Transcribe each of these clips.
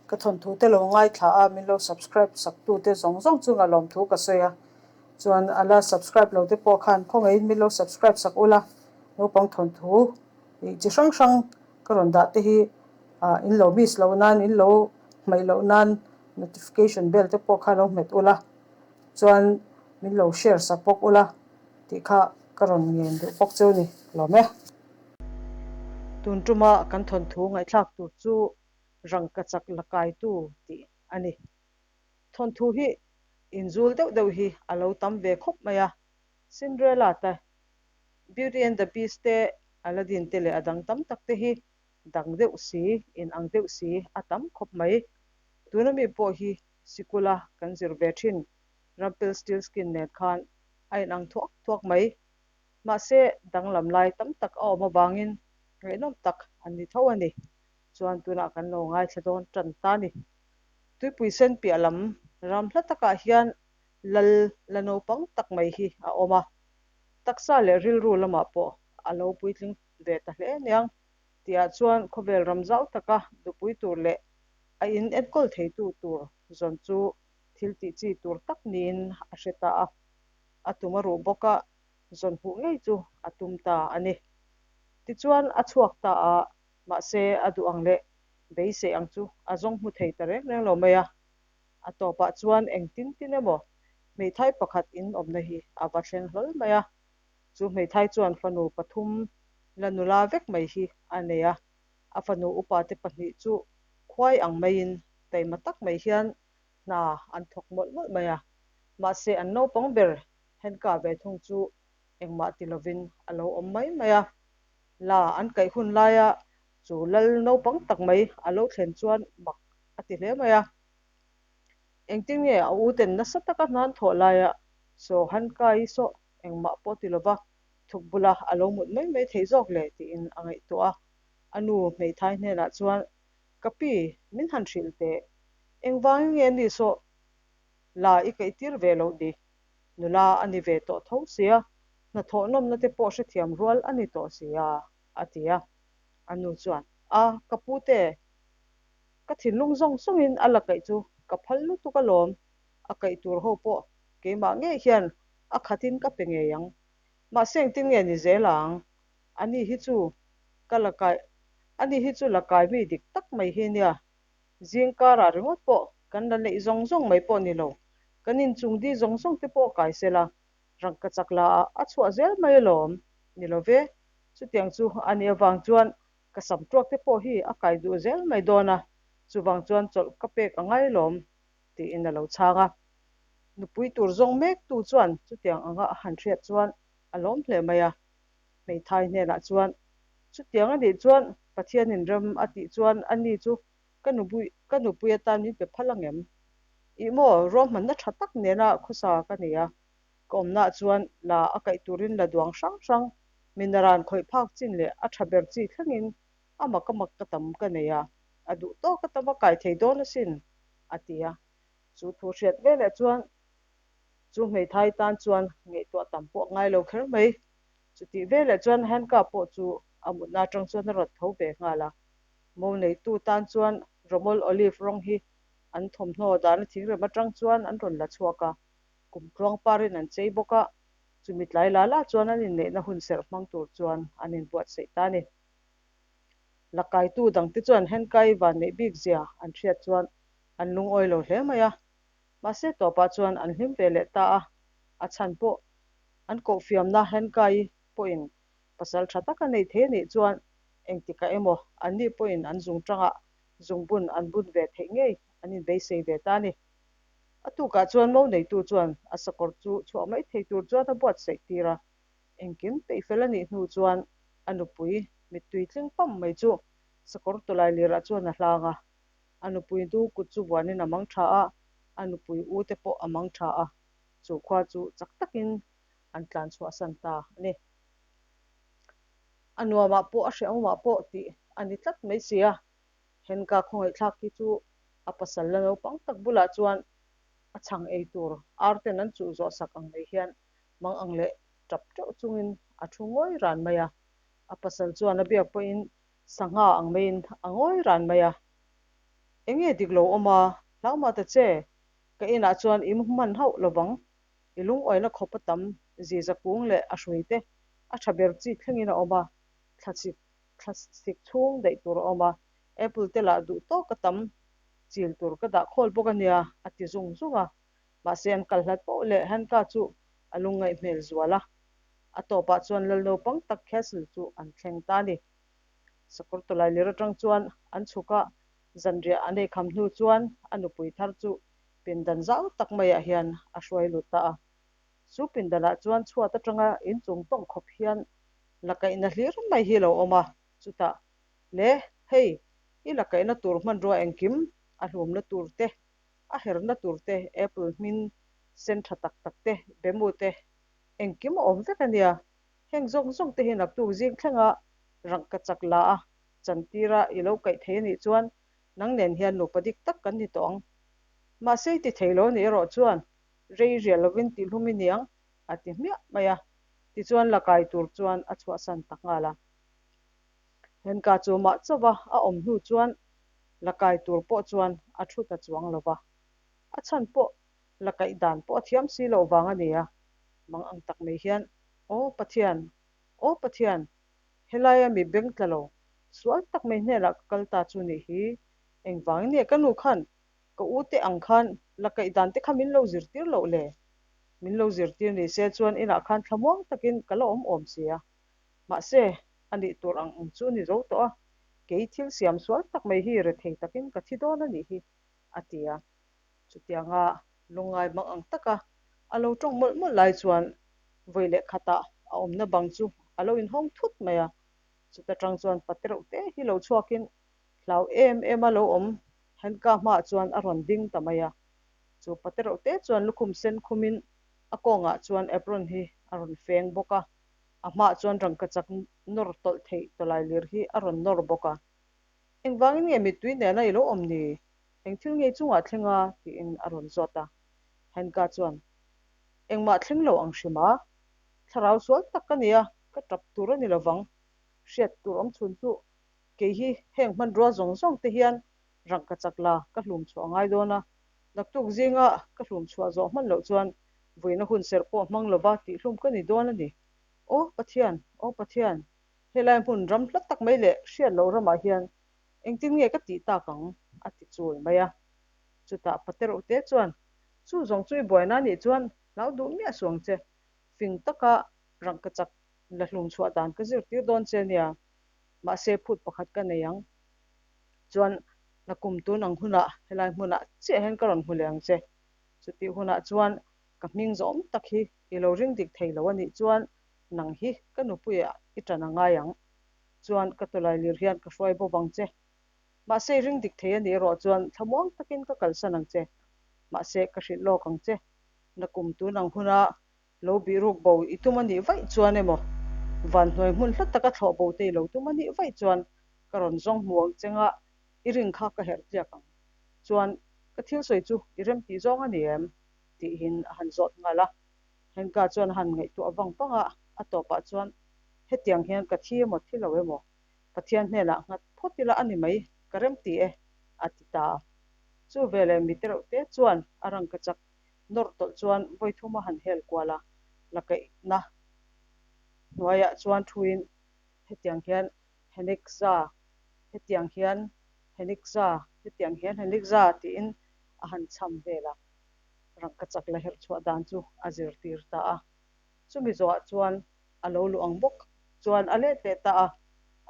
Ka thawnthu te lo ngaithla a, min lo subscribe sak tu te zawng zawng chunga lawmthu ka sawi a. Chuan a la subscribe lo te pawh khan khawngaihin min lo subscribe sak ula, naupang thawnthu ih chi hrang hrang ka rawn dah te hi ah in lo miss loh nan, in lo hmaih loh nan notification bell te pawh kha lo hmet ula, chuan min lo share sak bawk ula tih kha ka rawn ngen duh bawk cheu ni lawm e. Tun tuma kan thawnthu ngaihthlak tur chu rangka chak la kaitu tih a ni. Thawnthu hi inzul deuh deuh hi a lo tam ve khawp mai a, Cinderella te, Beauty and the Beast te, Aladdin te leh a dang tam tak te hi dang deuh si, inang deuh si a tam khawp mai. Tuna mi pawh hi sikula kan zir ve thin Rumpelstiltskin nen khan a inang thuak thuak mai. Mahse, danglam lai tam tak a awm avangin ngaihnawm tak an ni tho a ni. Chuan tunah kan lo ngaithla dawn tan ta a ni. Tuipui sen piah lam ram hla takah hian lal la naupang tak mai hi a awm a. Taksa leh rilru lamah pawh a lo puitling ve ta hle aniang tihah chuan khawvel ram zau taka dupui tur leh a in enkawl theitu tur zawn chu thil tih chi tur tak niin a hre ta a. A tum a ruh bawk a, zawn hmuh ngei chu a tum ta a ni. Tichuan a chhuak ta a, mahse a duh ang leh beisei ang chu a zawng hmu thei ta reng reng lo mai a. A tawpah chuan engtin tin emaw hmeithai pakhat in awmna hi a va thleng hlawl mai a. Chu hmeithai chuan fanu pathum la nula vek mai hi a nei a, a fanu upate pahnih chu khuai ang maiin taima tak mai hian hna an thawk mawlh mawlh mai a. Mahse an naupang ber Henka ve thung chu engmah ti lovin a lo awm mai mai a. La an kaih hun laia chu lal naupang tak mai a lo thlen chuan mak a ti hle mai a. Engtin nge a u ten nasa taka hnan thawh laia saw han kai sawh engmah pawh ti lova thuk bula a lo mut mai mai theih zawk le tiin a ngaihtuah a. A nu hmeithai hnenah chuan, Ka pi, min han hrilh teh. Engvangin nge ni sawh la i kaihtir ve loh ni? Nula a ni ve tawh tho sia, hnathawh nawmna te pawh hrethiam rual a ni tawh sia, a ti a. A nu chuan, A, ka pu te, ka thinlung zawng zawngin a la kaih chu ka phal lutuk alawm, a kaih tur ho pawh keimah ngei hian a khatin ka pe ngei ang. Mahse engtin nge ni zel ang? Ani hi chu ka la kai, ani hi chu la kai mi dik tak mai hi nia. Zing karah ringawt pawh kan la neih zawng zawng mai pawh ni lo, kan inchung di zawng zawng te pawh kai se la, rangka chak la ah a chhuah zel mai alawm. Ni lo ve, chutiang chu a nih avang chuan ka sam tuak te pawh hi a kai duh zel mai dawn a, chuvang chuan chawlh ka pek a ngai alawm, tiin a lo chhang a. Nupui tur zawng mek tu chuan chutiang anga a han hriat chuan a lawm hle mai a. Hmeithai hnenah chuan, Chutiang a nih chuan Pathianin ram a tih chuan a ni chu ka nupui ka nupui atan min pe phal ang em? Ih maw, ruahmanna tha tak nena khawsa ka nei a, ka awmnaah chuan la a kaih turin la duang hrang hrang, minaran khawih phak chin leh a tha ber chi thlengin a mak a mak ka tam ka nei a, a duh tawk a tam a kai thei dawn asin, a ti a. Chu thu hriat veleh chuan chu hmeithai tan chuan ngaihtuah tam pawh a ngai lo kher mai. Chutih veleh chuan Hanka pawh chu a mutna atang chuan a rawn tho ve nghal a. Mo neitu tan chuan rawmawl olive rawng hi an thawmhnaw dahna thingrem atang chuan an rawn la chhuak a, kum tluang parin an chei bawk a, chumi tlai la la chuan an inneihna hun serh hmang tur chuan an inbuatsaih ta a ni. Lakaitu dangte chuan Hankai vanneih bik zia an hriat chuan an lungawi lo hle mai a, mahse tawpah chuan an hlim ve leh ta a, a chhan pawh an kohfiamna Henkai pawhin pasal tha taka nei thei a nih chuan engtikah emaw anni pawhin an zung tangah zungbun an bun ve theih ngei an inbeisei ve ta a ni. A tukah chuan mo neitu chuan a sakawr chu chhuah mai thei tur chuan a buatsaih tir a, engkim peihfel a nih hnu chuan a nupui mittui tling pam mai chu sakawr tawlai lirah chuan a hlang a, a nupui nu kut chu vuanin a mang tha a, a nupui u te pawh a mang tha a. Chu khua chu chak takin an tlan chhuahsan ta a ni. A nuamah pawh a hrehawmah pawh tih a ni tlat mai si a, Henka khawngaihthlak hi chu a pasal la naupang tak bulah chuan a chhang ei tur ar ten an chuh zawh sak ang mai hian mang ang leh tap teuh chungin a thu ngawi ran mai a. A pasal chuan a biak pawhin sangha ang maiin a ngawi ran mai a. Enge dik lo awm a, hlau mah ta che, ka inah chuan i mu hman hauh lo vang. I lungawina khawp a tam, ziza kung leh a hrui te a tha ber chi thlengin a awm a, thlasik thlasik chhung daih tur a awm a, apple te lah duh tawk a tam chil tur ka dah khawl bawk a nia, a ti zung zung a. Mahse an kal hlat poh leh Hanka chu a lungngaih hmel zual a, a tawpah chuan lal naupang tak castle chu an thleng ta a ni. Sakawr tawlai lir atang chuan an chhuk a, zanriah an eikham hnu chuan a nupui thar chu pindan zau tak maiah hian a hruai lut ta a. Chu pindanah chuan chhuat atanga inchung tawng khawp hian la kaihna hlir mai hi lo awm a, chutah le hei i la kaihna tur hmanrua engkim a hlumna tur te, a herna tur te, apple hmin sen tha tak tak te, bemu te engkim a awm vek a nia. Heng zawng zawng te hi naktuk zing thlenga rangka chak la a chantira i lo kaih thei a nih chuan nang nen hian nupa dik tak kan ni tawh ang. Mahse i ti thei lo nih erawh chuan rei rial lovin tihhlum i niang a ti hmiah mai a, tichuan la kai tur chuan a chhuahsan ta nghal a. Henka chu mah chauha a awm hnu chuan la kai tur pawh chuan a thu ta chuang lo va, a chhan pawh la kaih dan pawh a thiam si loh vang a ni a, mang ang tak mai hian, Aw Pathian! Aw Pathian! Helaia mi beng tla lo, sual tak mai hnenah ka kal ta chu nih hi, engvangin nge ka nu khan ka u te ang khan la kaih dan te kha min lo zirtir loh le? Min lo zirtir ni se chuan inah khan thlamuang takin ka la awm awm si a. Mahse, a nih tur ang ang chu ni zo tawh a, kei thil siam sual tak mai hi rethei takin ka thi dawn a nih hi, a ti a. Chutianga lungngai mang ang taka a lo tawng mawlh mawlh lai chuan vawi leh khatah a awmna bang chu a lo inhawng thut mai a. Chuta tang chuan pate reuh te hi lo chhuakin hlau em em a lo awm Henka hmaah chuan a rawn ding ta mai a. Chu pate reuh te chuan lukhum sen khumin a kawngah chuan apron hi a rawn feng bawk a, a hmaah chuan rangkachak nawr tawlh theih tawlai lir hi a rawn nawr bawk a. Engvangin nge mittui nena i lo awm ni? Eng thil ngei chungah thleng a? tiin a rawn zawt a. Henka chuan, Engmah thleng lo ang hrim a, thlarau sual tak ka ni a, ka tap tur a ni lovang. Hriat tur awm chhun chu kei hi heng hmanrua zawng zawng te hian rangka chak la ka hlum chhuah a ngai dawn a, naktuk zinga ka hlum chhuah zawh hman loh chuan vuina hun serh pawh hmang lova tihhlum ka ni dawn a ni. Aw Pathian, aw Pathian, helai hmun ram hla tak mai leh hriat loh ramah hian Engtin nge ka tih tak ang? a ti chul mai a. Chutah Paterute chuan, Chu zawng chu i buaina nih chuan hlau duh miah suang che, fing taka rangkachak la hlum chhuah dan ka zirtir dawn che nia. Mahse phut pakhat ka nei ang. Chuan nakum tun ang hunah helai hmunah chiah hian ka rawn hmu leh ang che. Chutih hunah chuan ka hming zawm tak hi i lo ring dik thei lo a nih chuan nang hi ka nupuiah i ṭan a ngai ang. Chuan ka tawlai lir hian ka hruai bo vang che. Mahse i ring dik thei a nih erawh chuan thlamuang takin ka kalsan ang che. Mahse ka hrilh lawk ang che. Nakum tun ang huna lo bih ruk bo i tum a nih vaih chuan emaw, van hnuai hmun hla taka thlawh bo te i lo tum a nih vaih chuan ka rawn zawng hmu ang che nga i ring kha ka herh tliak ang. Chuan ka thil sawi chu i rem tih zawng a ni em? Tihin a han zawt nghal a. Henka chuan a han ngaihtuah vang vang a, a tawpah chuan hetiang hian ka thi emaw thi lo emaw Pathian hnenah nghat phawt ila a ni mai, ka rem ti e, a ti ta a. Chu veleh mi te reuh te chuan a rangka chak nawr tawlh chuan vawi thum a han hel kual a, la kaihna hnuaiah chuan thuin hetiang hian Henikza, hetiang hian Henikza, hetiang hian Henikza tiin a han chham vel a. Rangkachak la herh chhuah dan chu a zirtir ta a. Chumi zawhah chuan a lo luh ang bawk chuan a let leh ta a,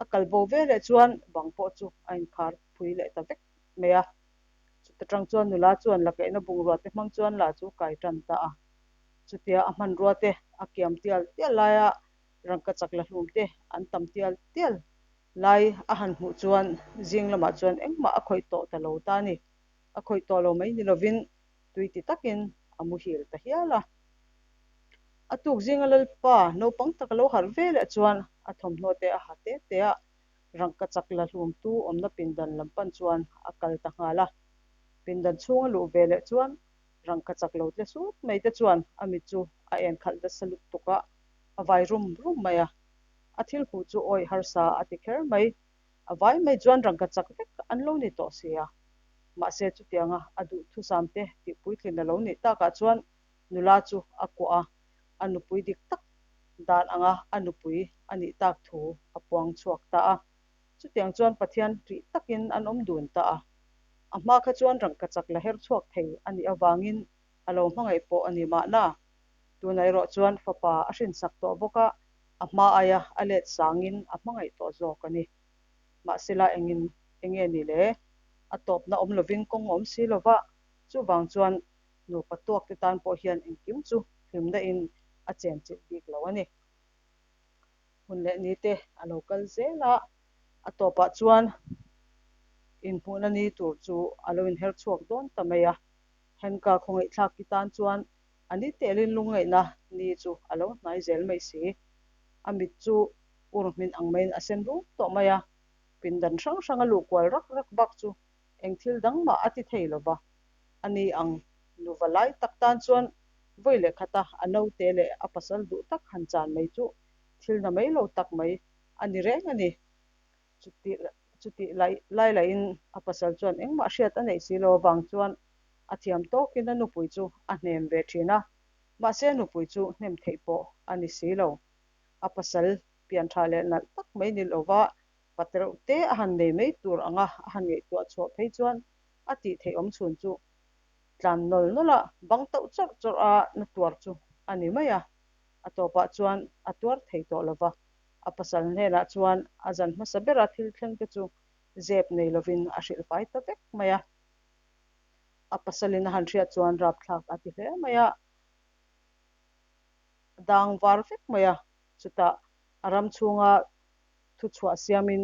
a kal bo ve leh chuan bang pawh chu a inkhar phui leh ta vek mai a. Chuta tang chuan nula chuan la kaihna bungrua te hmang chuan la chu kai tan ta a. Chutia a hmanrua te a kiam tial tial laia rangkachak la hlum te an tam tial tial lai a han hmuh chuan zing lamah chuan engmah a khawih tawh ta lo ta a ni. A khawih tawh lo mai ni lovin tui ti takin a muhil ta hial a. A tuk zinga Lalpa naupang tak a lo harh ve leh chuan a thawmhnaw te a ha te te a, rangkachak la hlumtu awmna pindan lam pan chuan a kal ta nghal a. Pindan chhung a luh ve leh chuan rangkachak lo tle sut mai te chuan a mit chu a en khalh nasa lutuk a, a vai rum rum mai a. A thil hmuh chu awih harsa a ti kher mai. A vai mai chuan rangkachak vek an lo ni tawh si a. Mahse chutianga a duhthusamte tih puitlin a lo nih takah chuan nula chu a kuah a, a nupui dik tak dan anga a nupui a nih tak thu a puang chhuak ta a. Chutiang chuan Pathian rih takin an awm dun ta a. A hma kha chuan rangkachak la her chhuak thei a nih avangin a lo hmangaih pawh a ni mahna. Tunah erawh chuan fapa a hrinsak tawh bawk a, a hma aia a let sangin a hmangaih tawh zawk a ni. Mahsela engin enge ni le? A tawpna awm lovin kawng a awm si lova, chuvang chuan nupa tuakte tan pawh hian engkim chu hlimna in a chenchilh bik lo a ni. Hun leh nite a lo kal zel a, a tawpah chuan inhmuhna ni tur chu a lo inher chhuak dawn ta mai a. Henka khawngaihthlak ki tan chuan a ni telin lungngaihna ni chu a lo hnai zel mai si. A mit chu ur hmin ang maiin a sen rum tawh mai a, pindan hrang hrang a luh kual rak rak bak chu eng thil dang mah a ti thei lo va. A ni ang nuva lai tak tan chuan vawi leh khata a naute leh a pasal duh tak han chan mai chu thil na mai lo tak mai a ni reng a ni. Chutih chutih lai lai lahin a pasal chuan engmah hriat a neih si lo avang chuan a thiam tawkin a nupui chu a hnem ve thin a, mahse nupui chu hnem theih pawh a ni si lo. A pasal pian tha leh nalh tak mai ni lova patereuh te a han nei mai tur anga a han ngaihtuah chhuah phei chuan a tih theih awm chhun chu tlan nawl nawl a, bang tauh chawrh chawrh a na tuar chu a ni mai a. A tawpah chuan a tuar thei tawh lova, a pasal hnenah chuan a zan hmasa bera thil thleng te chu zep nei lovin a hrilh fai ta vek mai a. A pasalin a han hriat chuan rapthlak a ti hle mai a, a dang var vek mai a. Chutah a ram chhunga thuchhuah siamin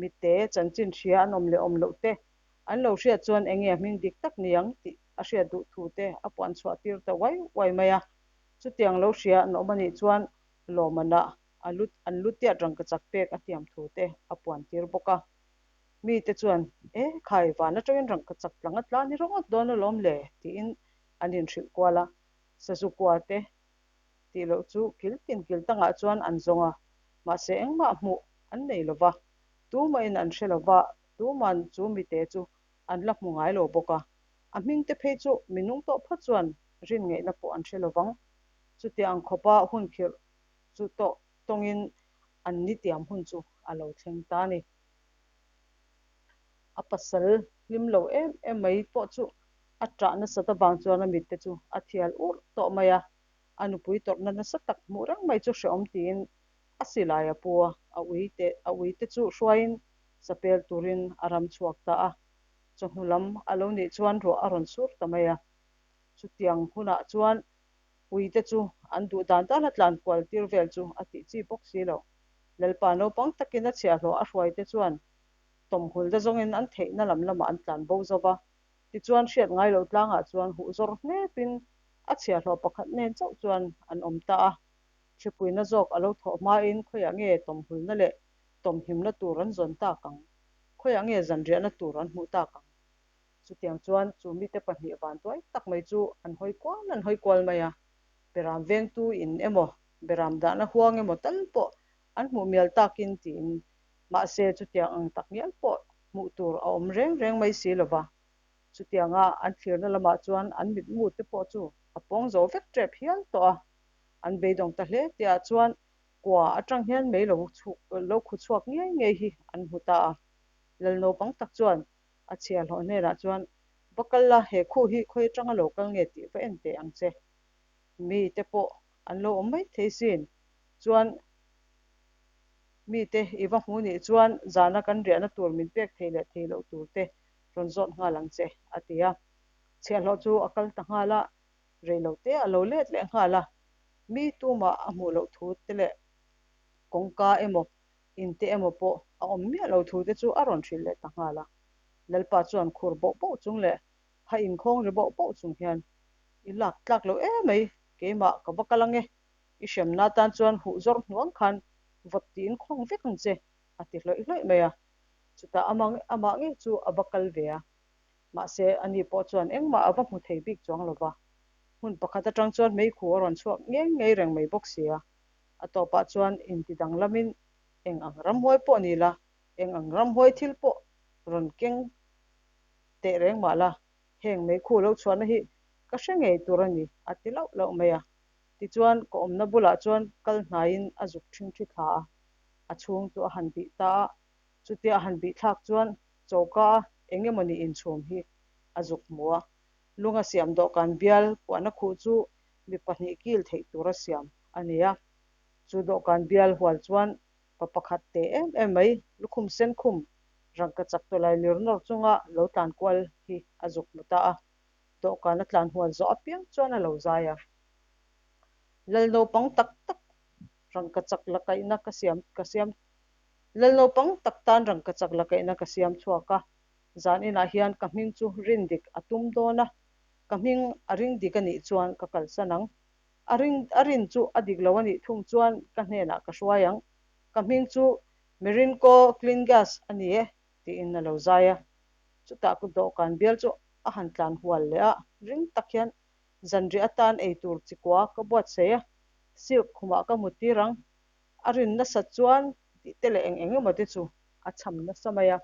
mitte chanchin hria an awm leh awm loh te an lo hriat chuan enge a hming dik tak ni ang tih a hriat duh thu te a puan chhuah tir ta uai uai mai a. Chutiang lo hria an awm a nih chuan lawmmanah a lu an lu tiat rangkachak pek a tiam thu te a puan tir bawk a. Mite chuan, E khai, van atangin rangkachak tlang a tla ni ringawt dawn alawm le, tiin an inhrilh kual a. Sazu kua te tih loh chu kil tin kil tangah chuan an zawng a, mahse engmah hmuh an nei lo va, tumahin an hre lo va, tuman chu mite chu an la hmu ngai lo bawk a. A hming te phei chu mi nung tawh phawt chuan rin ngaihna pawh an hre lo vang. Chutiang khawpa hun khirh chu tawh tawngin an ni tiam hun chu a lo thleng ta a ni. A pasal hlim lo em em mai pawh chu a ṭah nasat avang chuan a mitte chu a thial urh tawh mai a, a nupui tawrhna nasa tak hmuh reng mai chu hrehawm tiin a silai a pu a, a uite a uite chu hruaiin sapel turin a ram chhuak ta a. Chawhnu lam a lo nih chuan ruah a rawn sur ta mai a. Chutiang hunah chuan uite chu an duh dan dan a tlan kual tir vel chu a tih chi bawk si lo. Lalpa naupang takin a chhiahhlawh a hruaite chuan tawmhul te zawngin an theihna lam lamah an tlan bo zo va. Tichuan hriat ngai loh tlangah chuan huh zawr hnepin a chhiahhlawh pakhat nen chauh chuan an awm ta a. Thlipuina zawk a lo thawh hmain khawiah nge tawmhulna leh tawmhimna tur an zawn tak ang? Khawiah nge zanriahna tur an hmuh tak ang? Chutiang chuan chu mite pahnih vantuai tak mai chu an hawi kual an hawi kual mai a. Beram vengtu in emaw, beram dahna huang emaw tal pawh an hmuh mial takin tiin mahse chutiang ang tak ngial pawh hmuh tur a awm reng reng mai si lo va. Chutianga an thlirna lamah chuan an mitmu te pawh chu a pawng zo vek tep hial tawh a. An beidawng ta hle tihah chuan kua atang hian mei lo chhuk lo khu chhuak ngei ngei hi an hmu ta a. Lal naupang tak chuan a chhiahhlawh hnenah chuan, Va kal la, he khuh hi khawi atanga lo kal nge tih va en teh ang che. Mite pawh an lo awm mai thei sin. Chuan mite i va hmu nih chuan zana kan riahna tur min pek thei leh thei loh tur te rawn zawt nghal ang che, a ti a. Chhiahhlawh chu a kal ta nghal a, rei lo te a lo let leh nghal a. Mi tumah a hmuh loh thu te leh kawngka emaw inte emaw pawh a awm miah lo thu te chu a rawn hrilh leh ta nghal a. Lalpa chuan khur boh boh chung leh ha inkhawng ri boh boh chung hian, I lak tlak lo emai, keimah ka va kal ang e, i hremna atan chuan huh zawr hnuang khan vawt tiin khawng vek ang che, a ti hlawih hlawih mai a. Chutah amah amah ngei chu a va kal ve a. Mahse, ani pawh chuan engmah a va hmu thei bik chuang lo va. Hmun pakhat atang chuan meikhu a rawn chhuak ngei ngei reng mai bawk si a. A tawpah chuan inti danglamin eng ang ramhuai pawh ni la, eng ang ramhuai thil pawh rawn keng. Teh reng mah la, heng meikhu lo chhuahna hi ka hre ngei tur a ni, a ti lauh lauh mai a. Tichuan, ka awmna bulah chuan kal hnaiin a zuk ṭhingṭhi thla a, a chhung chu a han bih ta a. Chutia a han bih thlak chuan choka a eng emawni inchhum hi a zuk hmu a. Lunga siam dawhkan bial puahna khuh chu mi pahnih kil theih tura siam a ni a. Chu dawhkan bial hual chuan pa pakhat teh em em mai lukhum sen khum rangka chak tawlai lir nawr chunga lo tlan kual hi a zuk hmu ta a. Dawhkan a tlan hual zawh apiang chuan a lo zai a. Lal naupang tak tak rangka chak la kaihna ka siam ka siam Lal naupang tak tan rangka chak la kaihna ka siam chhuak a. Zan inah hian ka hming chu rin dik a tum dawn a, ka hming a ring dik a nih chuan ka kalsan ang. A ring a rin chu a dik lo a nih thung chuan ka hnenah ka hruai ang. Ka hming chu Mirinko Klingas a ni e, tiin a lo zai a. Chutah kut dawhkan bial chu a han tlan hual leh a, ring tak hian zanriah atan ei tur chi kua ka buatsaih a, silk khumah ka mut tir ang. A rin nasat chuan tih te leh eng eng emaw te chu a cham nasa mai a.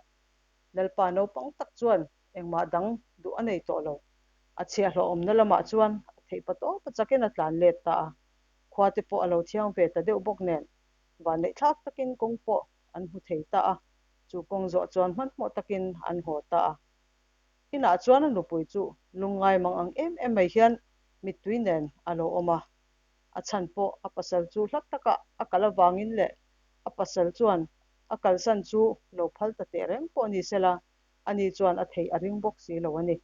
Lalpa naupang tak chuan engmah dang duh a nei tawh lo. A chhiahhlawh awmna lamah chuan a theih pa tawp a chakin a tlan let ta a. Khua te pawh a lo thiang ve ta deuh bawk nen vanneih thlak takin kawng pawh an hmu thei ta a. Chu kawng zawh chuan hmanhmawh takin an haw ta a. Inah chuan a nupui chu lungngai mang ang em em mai hian mittui nen a lo awm a. A chhan pawh a pasal chu hla takah a kal avangin leh a pasal chuan a kalsan chu lo phal ta teh reng pawh ni sela, ani chuan a theih a ring bawk si lo a ni.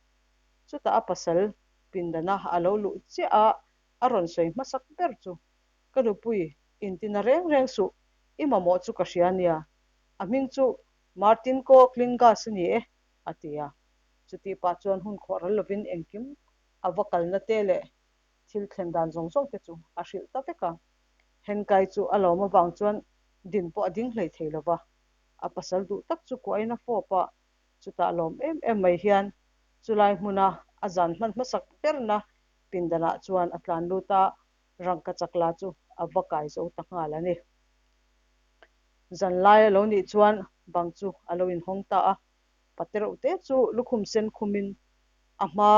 Chutah a pasal pindana a lo luh chiah a, a rawn sawi hmasak ber chu, Ka nupui, intina reng reng suh, i mamawh chu ka hria nia, a hming chu Martin Ko Klingas a ni e, a ti a. Chutih pah chuan hun khawh ral lovin engkim a va kalna te leh thil thlen dan zawng zawng te chu a hrilh ta vek a. Henkai chu a lawm avang chuan din pawh a ding hlei thei lo va, a pasal duh tak chu kuahin a fawp a, chutah lawm em em mai hian chulai hmuna a zan hman hmasak berna pindanah chuan a tlan lut a, rangka chakla chu a va kai zo ta nghal a ni. Zanlai a lo nih chuan bang chu a lo inhawng ta a, patereuh te chu lukhum sen khumin a hma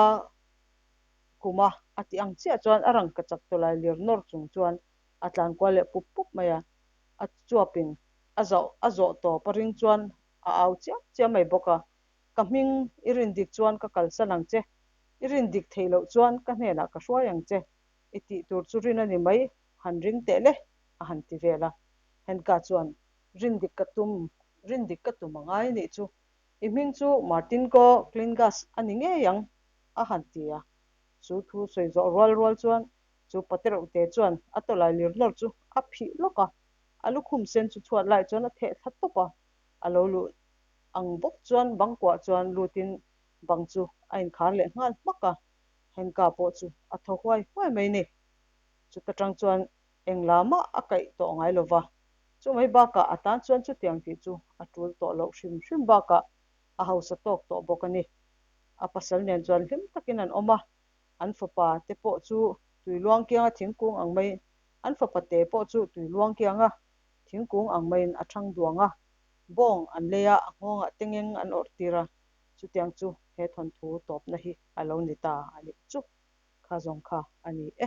kuma a tih ang chiah chuan a rangka chak tawlai lir nawr chung chuan a tlan kual leh pup pup mai a, a chuapin a zauh a zawh tawp a ring chuan a au chiam chiam mai bawk a, Ka hming i rin dik chuan ka kalsan ang che, i rin dik theih loh chuan ka hnenah ka hruai ang che, i tih tur chu rin a ni mai, han ring teh le, a han ti vel a. Henka chuan, Rin dik ka tum, rin dik ka tum a ngai nih chu, i hming chu Martinko Klingas a ni ngei ang, a han ti a. Chu thu sawi zawh rual rual chuan Chu patereuhte chuan a tawlai lir nawr chu a phih lawk a, a lukhum sen chu chhuat lai chuan a theh thla tawp a, a lo luh ang bawk chuan bang kuah chuan lutin bang chu a inkhar leh nghal hmak a, Henka pawh chu a thaw huai huai mai ni. Chuta tang chuan engla mah a kaih tawh ngai lo va, chumai bakah a tan chuan chutiang tih chu a tul tawh loh hrim hrim bakah a hausa tawk tawh bawk a ni. A pasal nen chuan hlim takin an awm a, An fapa te pawh chu tui luang kianga thingkung ang mai An fapa te pawh chu tui luang kianga thingkung ang maiin a thang duang a, bawng an lei a, a nghawngah tengeng an awrh tir a, chutiang chu he thawnthu tawpna hi a lo ni ta a nih chu. Kha zawng kha a ni e.